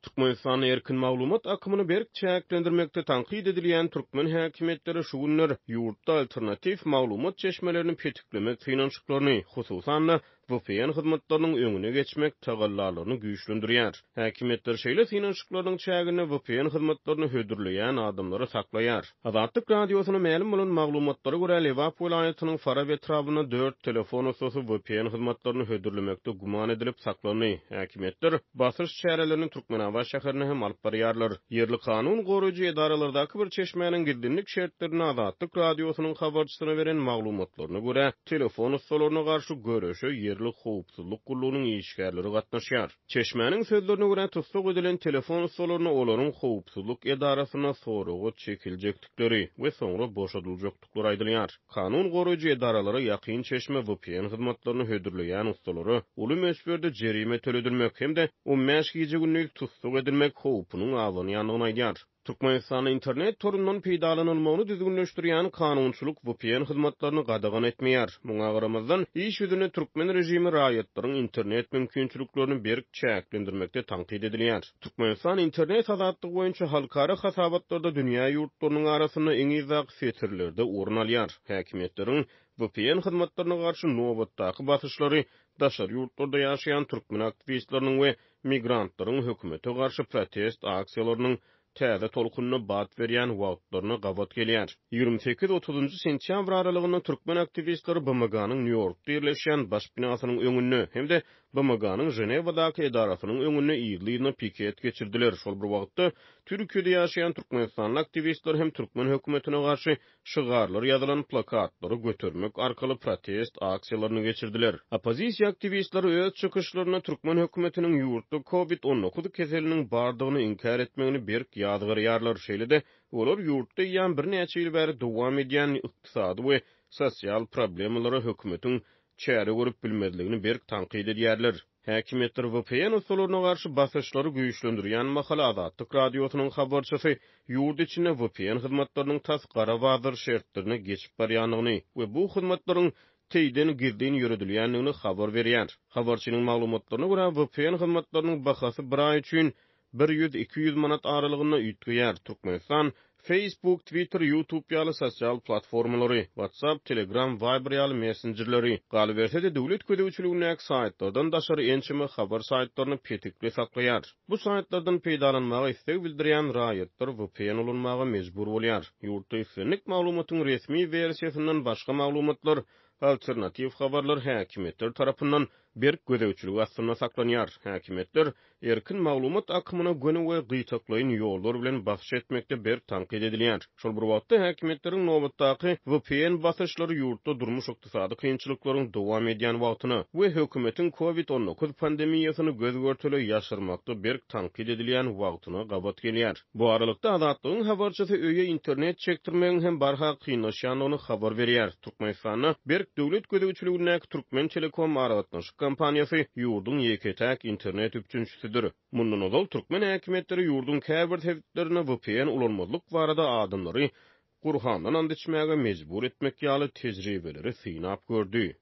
Türkmenistanda erkin maglumat akymyny berk çäklendirmekde tankyt edilýän türkmen häkimiýetleri şu günler ýurtda alternatiw maglumat çeşmelerini petiklemek synanyşyklaryny, hususan-da, VPN hyzmatlarynyň öňüne geçmek tagallalaryny güýçlendirýär. Häkimiýetler şeýle synanyşyklarynyň çäginde VPN hyzmatlaryny hödürleýän adamlary saklaýar. Azatlyk Radiosyna mälim bolan maglumatlara görä, Lebap welaýatynyň Farap etrabynda dört telefon ussasy VPN hyzmatlaryny hödürlemekde güman edilip saklandy. Häkimiýetler basyş çärelerini Türkmenabat şäherinde hem alyp barýarlar. Ýerli kanun goraýjy edaralardaky bir çeşmäniň gizlinlik şertlerinde Azatlyk Radiosynyň habarçysyna beren maglumatlaryna görä, telefon ussalaryna garşy göreşe ýerli howpsuzlyk gullugynyň işgärleri gatnaşýar. Çeşmäniň sözlerine görä, tussag edilen telefon ussalaryna olaryň howpsuzlyk edarasynda soraga çekiljekdikleri we soňra boşadyljakdyklary aýdylýar. Kanun goraýjy edaralara ýakyn çeşme VPN hyzmatlaryny hödürleýän ussalara uly möçberde jerime töledilmek hem-de on bäş gije-gündiz tussag edilmek howpunyň abanýandygyny aýdýar. Türkmenistanda internet torundan peýdalanylmagyny düzgünleşdirýän kanunçylyk VPN hyzmatlaryny gadagan etmeýär. Muňa garamazdan, iş ýüzünde türkmen režimi raýatlaryň internet mümkinçiliklerini berk çäklendirmekde tankyt edilýär. Türkmenistan internet azatlygy boýunça halkara hasabatlarda dünýä ýurtlarynyň arasynda iň yzdaky setirlerde orun alýar. Häkimiýetleriň VPN hyzmatlaryna garşy nobatdaky basyşlary daşary ýurtlarda ýaşaýan türkmen aktiwistleriniň we migrantlaryň hökümete garşy protest aksiýalarynyň täze tolkunyna bat berýän wagtlaryna gabat gelýär. 28, otuzynjy sentýabr aralygynda türkmen aktiwistleri BMG-niň Nýu-Ýorkda ýerleşýän baş binasynyň öňünde hem-de BMG-niň Ženewadaky edarasynyň öňünde yzly-yzyna piket geçirdiler. Şol bir wagtda, Türkiýede ýaşaýan türkmenistanly aktiwistler hem türkmen hökümetine garşy şygarlar ýazylan plakatlary götermek arkaly protest aksiýalaryny geçirdiler. Oppozisiýa aktiwistleri öz çykyşlarynda türkmen hökümetiniň ýurtda Covid 19 keseliniň bardygyny inkär etmegini berk ýazgarýarlar. Şeýle-de, olar ýurtda eýýäm birnäçe ýyl bäri dowam edýän ykdysady we sosial problemalara hökümetiň çäre görüp bilmezligini berk tankyt edýärler. Häkimiýetler VPN ussalaryna garşy basyşlary güýçlendirýän mahaly Azatlyk Radiosynyň habarçysy ýurt içinde VPN hyzmatlarynyň tas gara bazar şertlerine geçip barýandygyny we bu hyzmatlaryň teýden gizlin ýöredilýändigini habar berýär. Habarçynyň maglumatlaryna görä, VPN hyzmatlarynyň bahasy bir aý üçin bir ýüz, 200 manat aralygynda üýtgeýär. Türkmenistan Facebook, Twitter, YouTube ýaly sosial platformalary, WhatsApp, Telegram, Viber ýaly messenjerleri, galyberse-de, döwlet gözegçiligindäki saýtlardan daşary ençeme habar saýtlaryny petikli saklaýar. Bu saýtlardan peýdalanmaga isleg bildirýän raýatlar VPN ulanmaga mejbur bolýar. Ýurtda islendik maglumatyň resmi wersiýasyndan başga maglumatlar, alternatiw habarlar häkimiýetler tarapyndan berk gözegçilik astynda saklanýar. Häkimiýetler erkin maglumat akymyna göni we gytaklaýyn ýollar bilen basyş etmekde berk tankyt edilýär. Şol bir wagtda, häkimiýetleriň nobatdaky VPN basyşlary ýurtda durmuş-ykdysady kynçylyklaryň dowam edýän wagtyna we hökümetiň Covid 19 pandemiýasyny göz-görtele ýaşyrmakda berk tankyt edilýän wagtyna gabat gelýär. Bu aralykda, Azatlygyň habarçysy öýe internet çekdirmegiň hem barha kynlaşýandygyny habar berýär. Türkmenistanda berk döwlet gözegçiligindäki Türkmentelekom aragatnaşyk kompaniýasy ýurduň ýeke-täk internet üpjünçisidir. Mundan ozal, türkmen häkimiýetleri ýurduň käbir sebitlerinde VPN ulanmazlyk barada adamlary Gurhandan ant içmäge mejbur etmek ýaly tejribeleri synap gördi.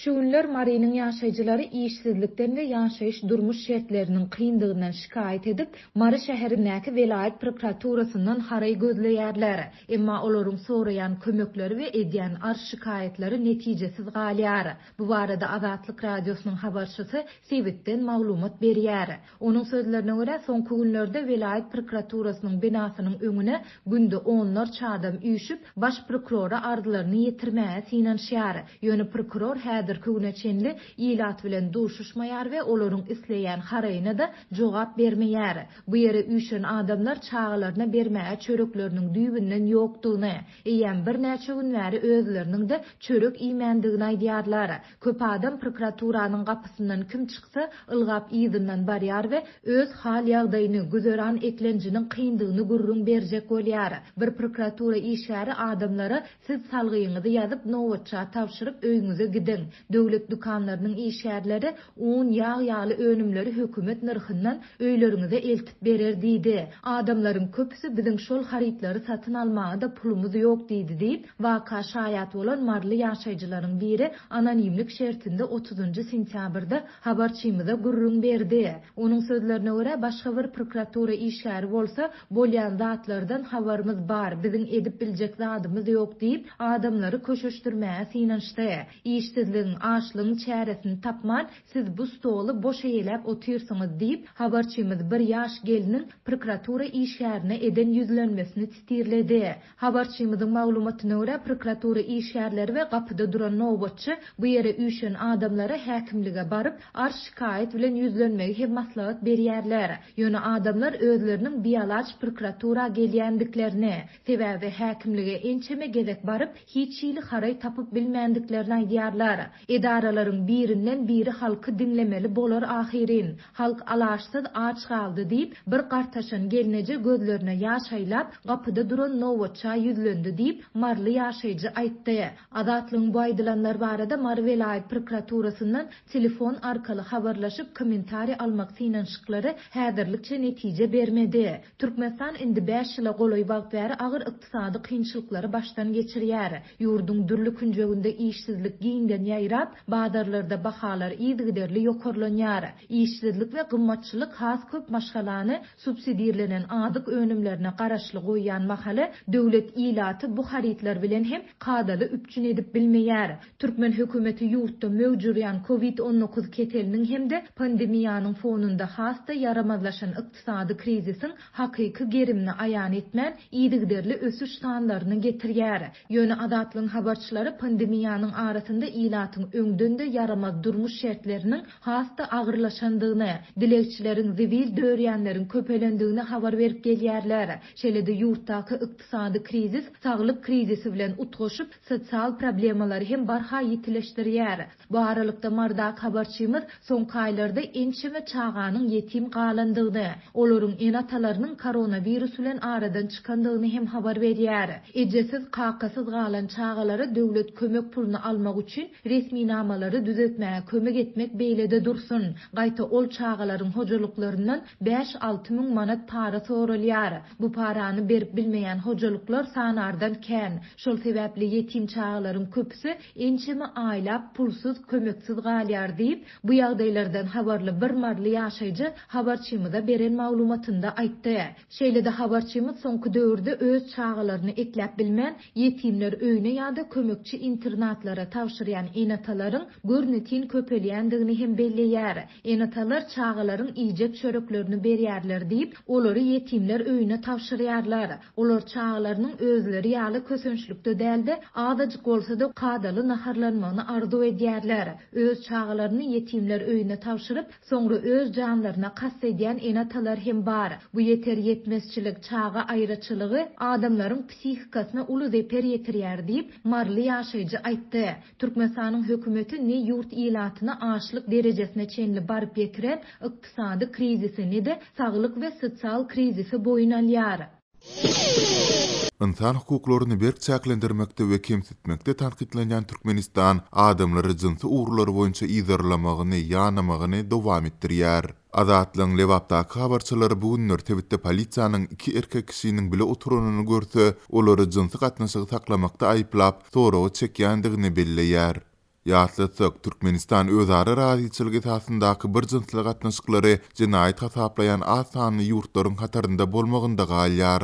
Şu günler Marynyň ýaşaýjylary işsizlikden we ýaşaýyş-durmuş şertleriniň kyndygyndan şikaýat edip, Mary şäherindäki welaýat prokuraturasyndan haraý gözleýärler. Emma olaryň soraýan kömekleri we edýän arz-şikaýatlary netijesiz galýar. Bu barada Azatlyk Radiosynyň habarçysy sebitden maglumat berýär. Onuň sözlerine görä, soňky günlerde welaýat prokuraturasynyň binasynyň öňüne günde onlarça adam üýşüp, baş prokurora arzlaryny ýetirmäge synanyşýar. Ýöne prokuror häzirki güne çenli ilat bilen duşuşmaýar we olaryň isleýän haraýyna-da jogap bermeýär. Bu ýere üýşen adamlar çagalaryna bermäge çörekleriniň düýbünden ýokdugyny, eýýäm birnäçe gün bäri özleriniň-de çörek iýmändigini aýdýarlar. Köp adam prokuraturanyň gapysyndan kim çyksa, ylgap yzyndan barýar we öz hal-ýagdaýyny, güzeran eklenjiniň kyndygyny gürrüň berjek bolýar. Bir prokuratura işgäri adamlara Siz salgyňyzy ýazyp, nobatça tabşyryp, öýüňize gidiň. Döwlet dükanlarynyň işgärleri un, ýag ýaly önümleri hökümet nyrhyndan öýleriňize eltip berer diýdi. Adamlaryň köpüsi biziň şol harytlary satyn almaga-da pulumyz ýok diýdi diýip, waka şaýat bolan maryly ýaşaýjylaryň biri anonimlik şertinde otuzynjy sentýabrda habarçymyza gürrüň berdi. Onuň sözlerine görä, başga bir prokuratura işgäri bolsa, Bolýan zatlardan habarymyz bar, biziň edip biljek zadymyz ýok diýip, adamlary köşeşdirmäge synanyşdy. Işsizligiň, açlygyň çäresini tapman, siz bu stoly boş eýeläp otyrsyňyz diýip, habarçymyz bir ýaş gelniň prokuratura işgärine eden ýüzlenmesini sitirledi. Habarçymyzyň maglumatyna görä, prokuratura işgärleri we gapyda duran nobatçy bu ýere üýşen adamlara häkimlige baryp, arz-şikaýat bilen ýüzlenmegi hem maslahat berýärler. Ýöne adamlar özleriniň bialaç prokuratura gelýändiklerini, sebäbi häkimlige ençeme gezek baryp, hiç hili haraý tapyp bilmändiklerini aýdýarlar. Edaralaryň birinden biri halky diňlemeli bolar ahyryn. Halk alaçsyz aç galdy diýip, bir gartaşan gelneje gözlerine ýaş aýlap, gapyda duran nobatça ýüzlendi diýip, maryly ýaşaýjy aýtdy. Azatlygyň bu aýdylanlar barada Mary welaýat prokuraturasyndan telefon arkaly habarlaşyp, kommentariý almak synanyşyklary häzirlikçe netije bermedi. Türkmenistan indi bäş ýyla golaý wagt bäri agyr ykdysady kynçylyklary başdan geçirýär. Ýurduň dürli künjeginde işsizlik giňden ýaýrap, bazarlarda bahalar yzygiderli ýokarlanýar. Işsizlik we gymmatçylyk has köp maşgalany subsidirlenen azyk önümlerine garaşly goýýan mahaly, döwlet ilaty bu harytlar bilen hem kadaly üpjün edip bilmeýär. Türkmen hökümeti ýurtda möwç urýan Covid 19 keseliniň hem-de pandemiýanyň fonunda has-da ýaramazlaşan ykdysady krizisiň hakyky gerimini aýan etmän, yzygiderli ösüş sanlaryny getirýär. Ýöne Azatlygyň habarçylary pandemiýanyň arasynda ilatyň öňden-de ýaramaz durmuş şertleriniň has-da agyrlaşandygyny, dilegçileriň, zibil dörýänleriň köpelendigini habar berip gelýärler. Şeýle-de ýurtdaky ykdysady krizis saglyk krizisi bilen utgaşyp, sosial problemalary hem barha ýitileşdirýär. Bu aralykda Marydaky habarçymyz soňky aýlarda ençeme çaganyň ýetim galandygyny, olaryň ene-atalarynyň koronawirus bilen aradan çykandygyny hem habar berýär. Ejesiz, kakasyz galan çagalara döwlet kömek puluny almak üçin resminamalary düzetmäge kömek etmek beýlede dursun, gaýta ol çagalaryň hojalyklaryndan bäş-alty müň manat para soralýar. Bu parany berip bilmeýän hojalyklar sanardan kän. Şol sebäpli ýetim çagalaryň köpüsi ençeme aýlap pulsuz, kömeksiz galýar diýip, bu ýagdaýlardan habarly bir maryly ýaşaýjy habarçymyza beren maglumatynda aýtdy. Şeýle-de habarçymyz soňky döwürde öz çagalaryny ekläp bilmän, ýetimler öýüne ýa-da kömekçi internatlara tabşyrýan ene-atalaryň görnetin köpelýändigini hem belleýär. Ene-atalar çagalaryň iýjek çöreklerini berýärler diýip, olary ýetimler öýüne tabşyrýarlar. Olar çagalarynyň özleri ýaly kösençlikde däl-de, azajyk bolsa-da kadaly naharlanmagyny arzuw edýärler. Öz çagalaryny ýetimler öýüne tabşyryp, soňra öz janlaryna kast edýän ene-atalar hem bar. Bu ýeter-ýetmezçilik, çaga aýraçylygy adamlaryň psihikasyna uly zeper ýetirýär diýip, maryly ýaşaýjy aýtdy. Türkmenistanyň hökümeti ne ýurt ilatyny açlyk derejesine çenli baryp ýetiren ykdysady krizisi, ne-de saglyk we sosial krizisi boýun alýar. Ynsan hukuklaryny berk çäklendirmekde we kemsitmekde tankytlanýan Türkmenistan adamlary jynsy ugurlary boýunça yzarlamagyny, ýanamagyny dowam etdirýär. Azatlygyň Lebapdaky habarçylary bu günler sebitde polisiýanyň iki erkek kişiniň bile oturanyny görse, olary jynsy gatnaşygy saklamakda aýyplap, soraga çekýändigini belleýär. Ýatlatsak, Türkmenistan özara razyçylyk esasyndaky bir jynsly gatnaşyklary jenaýat hasaplaýan az sanly ýurtlaryň hatarynda bolmagynda galýar.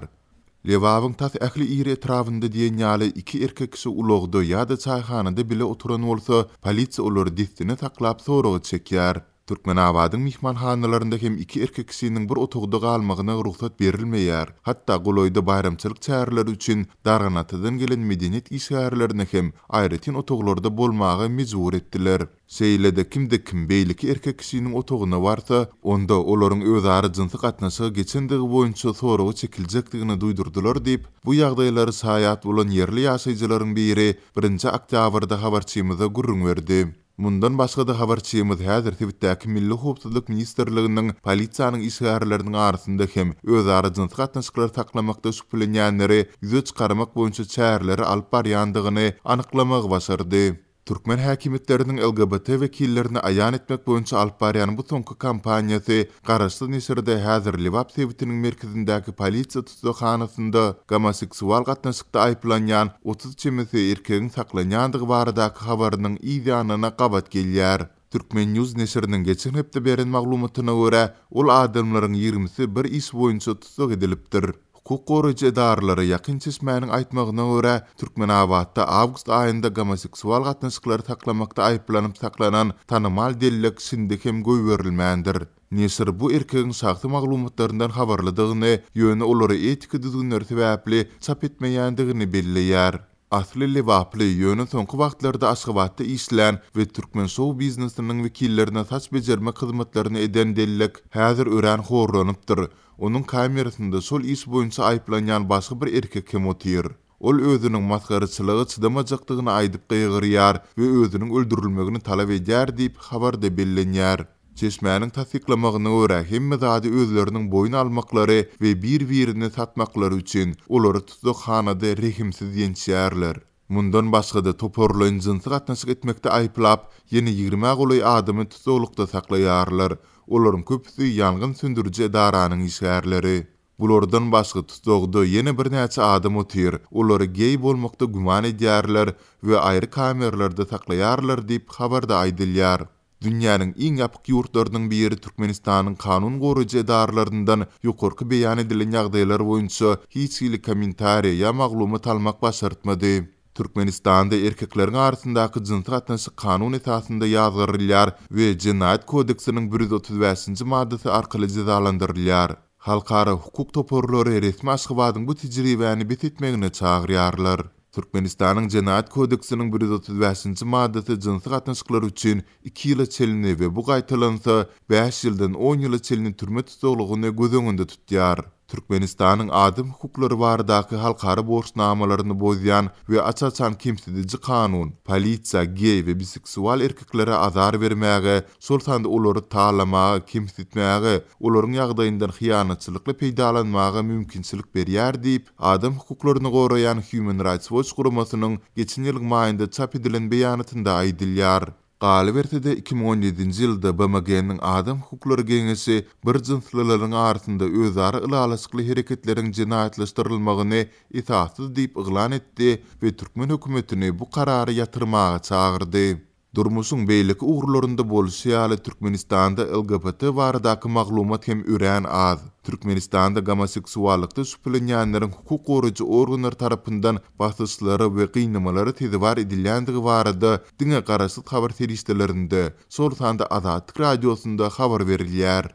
Lebabyň tas ähli iri etrabynda diýen ýaly iki erkek kişi ulagda ýa-da çaýhanada bile oturan bolsa, polisiýa olary dessine saklap soraga çekýär. Türkmenabadyň myhmanhanalarynda hem iki erkek kişiniň bir otagda galmagyna rugsat berilmeýär. Hatda golaýda baýramçylyk çäreleri üçin Darganatadan gelen medeniýet işgärlerini hem aýratyn otaglarda bolmaga mejbur etdiler. Şeýle-de kimde-kim beýleki erkek kişiniň otagyna barsa, onda olaryň özara jynsy gatnaşyga geçendigi boýunça soraga çekiljekdigini duýdurdylar diýip, bu ýagdaýlara şaýat bolan ýerli ýaşaýjylaryň biri birinji oktýabrda habarçymyza gürrüň berdi. Mundan başga-da habarçymyz häzir sebitdäki Milli howpsuzlyk ministrliginiň polisiýanyň işgärleriniň arasynda hem özara jynsy gatnaşyklary saklamakda şübhelenýänleri ýüze çykarmak boýunça çäreleri alyp barýandygyny anyklamagy başardy. Türkmen häkimiýetleriniň LGBT wekillerini aýan etmek boýunça alyp barýan bu soňky kampaniýasy garaşsyz neşirde häzir Lebap sebitiniň merkezindäki polisiýa tussaghanasynda gomoseksual gatnaşykda aýyplanýan 30 çemesi erkegiň saklanýandygy baradaky habarynyň yz ýanyna gabat gelýär. Turkmen. News neşiriniň geçen hepde beren maglumatyna görä, ol adamlaryň ýigrimisi bir iş boýunça tussag edilipdir. Hukuk goraýjy edaralara ýakyn çeşmäniň aýtmagyna görä, Türkmenabatda awgust aýynda gomoseksual gatnaşyklary saklamakda aýyplanyp saklanan tanymal dellek şindi hem goýberilmändir. Neşir bu erkegiň şahsy maglumatlaryndan habarlydygyny, ýöne olary etika düzgünleri sebäpli çap etmeýändigini belleýär. Asly lebaply, ýöne soňky wagtlarda Aşgabatda işlän we türkmen şou-biznesiniň wekillerine saç bejermek hyzmatlaryny eden dellek häzir örän horlanypdyr. Onuň kamerasynda şol iş boýunça aýyplanýan başga bir erkek hem otyr. Ol özüniň masgaraçylyga çydamajakdygyny aýdyp gygyrýar we özüniň öldürilmegini talap edýär diýip, habarda bellenýär. Çeşmäniň tassyklamagyna görä, hemme zady özleriniň boýun almaklary we bir-birini satmaklary üçin, olary tussaghanada rehimsiz ýençýärler. Mundan başga-da, toparlaýyn jynsy gatnaşyk etmekde aýyplap, ýene ýigrimä golaý adamy tussaglykda saklaýarlar. Olaryň köpüsi ýangyn söndüriji edaranyň işgärleri. Bulardan başga tussagda ýene birnäçe adam otyr, olary geý bolmakda güman edýärler we aýry kameralarda saklaýarlar diýip, habarda aýdylýar. Dünýäniň iň ýapyk ýurtlarynyň biri Türkmenistanyň kanun goraýjy edaralaryndan ýokarky beýan edilen ýagdaýlar boýunça hiç hili kommentariýa ýa maglumat almak başartmady. Türkmenistanda erkekleriň arasyndaky jynsy gatnaşyk kanun esasynda ýazgarylýar we Jenaýat kodeksiniň 135-nji maddasy arkaly jezalandyrylýar. Halkara hukuk toparlary resmi Aşgabadyň bu tejribäni bes etmegine çagyrýarlar. Türkmenistanyň Jenaýat kodeksiniň 135-nji maddasy jynsy gatnaşyklar üçin iki ýyla çenli we bu gaýtalansa, bäş ýyldan on ýyla çenli türme tussaglygyny göz öňünde tutýar. Türkmenistanyň adam hukuklary baradaky halkara borçnamalaryny bozýan we aç-açan kemsidiji kanun, polisiýa geý we biseksual erkeklere azar bermäge, şol sanda olary talamaga, kemsitmäge, olaryň ýagdaýyndan hyýanatçylykly peýdalanmaga mümkinçilik berýär diýip, adam hukuklaryny goraýan Human Rights Watch guramasynyň geçen ýylyň maýynda çap edilen beýanatynda aýdylýar. Galyberse-de, 2017-nji ýylda BMG-niň Adam hukuklary geňeşi bir jynslylaryň arasynda özara ylalaşykly hereketleriň jenaýatlaşdyrylmagyny esassyz diýip yglan etdi we türkmen hökümetini bu karary ýatyrmaga çagyrdy. Durmuşyň beýleki ugurlarynda bolşy ýaly, Türkmenistanda LGBT baradaky maglumat hem örän az. Türkmenistanda gomoseksuallykda şübhelenýänleriň hukuk goraýjy organlar tarapyndan basyşlara we gynamalara sezewar edilýändigi barada diňe garaşsyz habar serişdelerinde, şol sanda Azatlyk Radiosynda habar berilýär.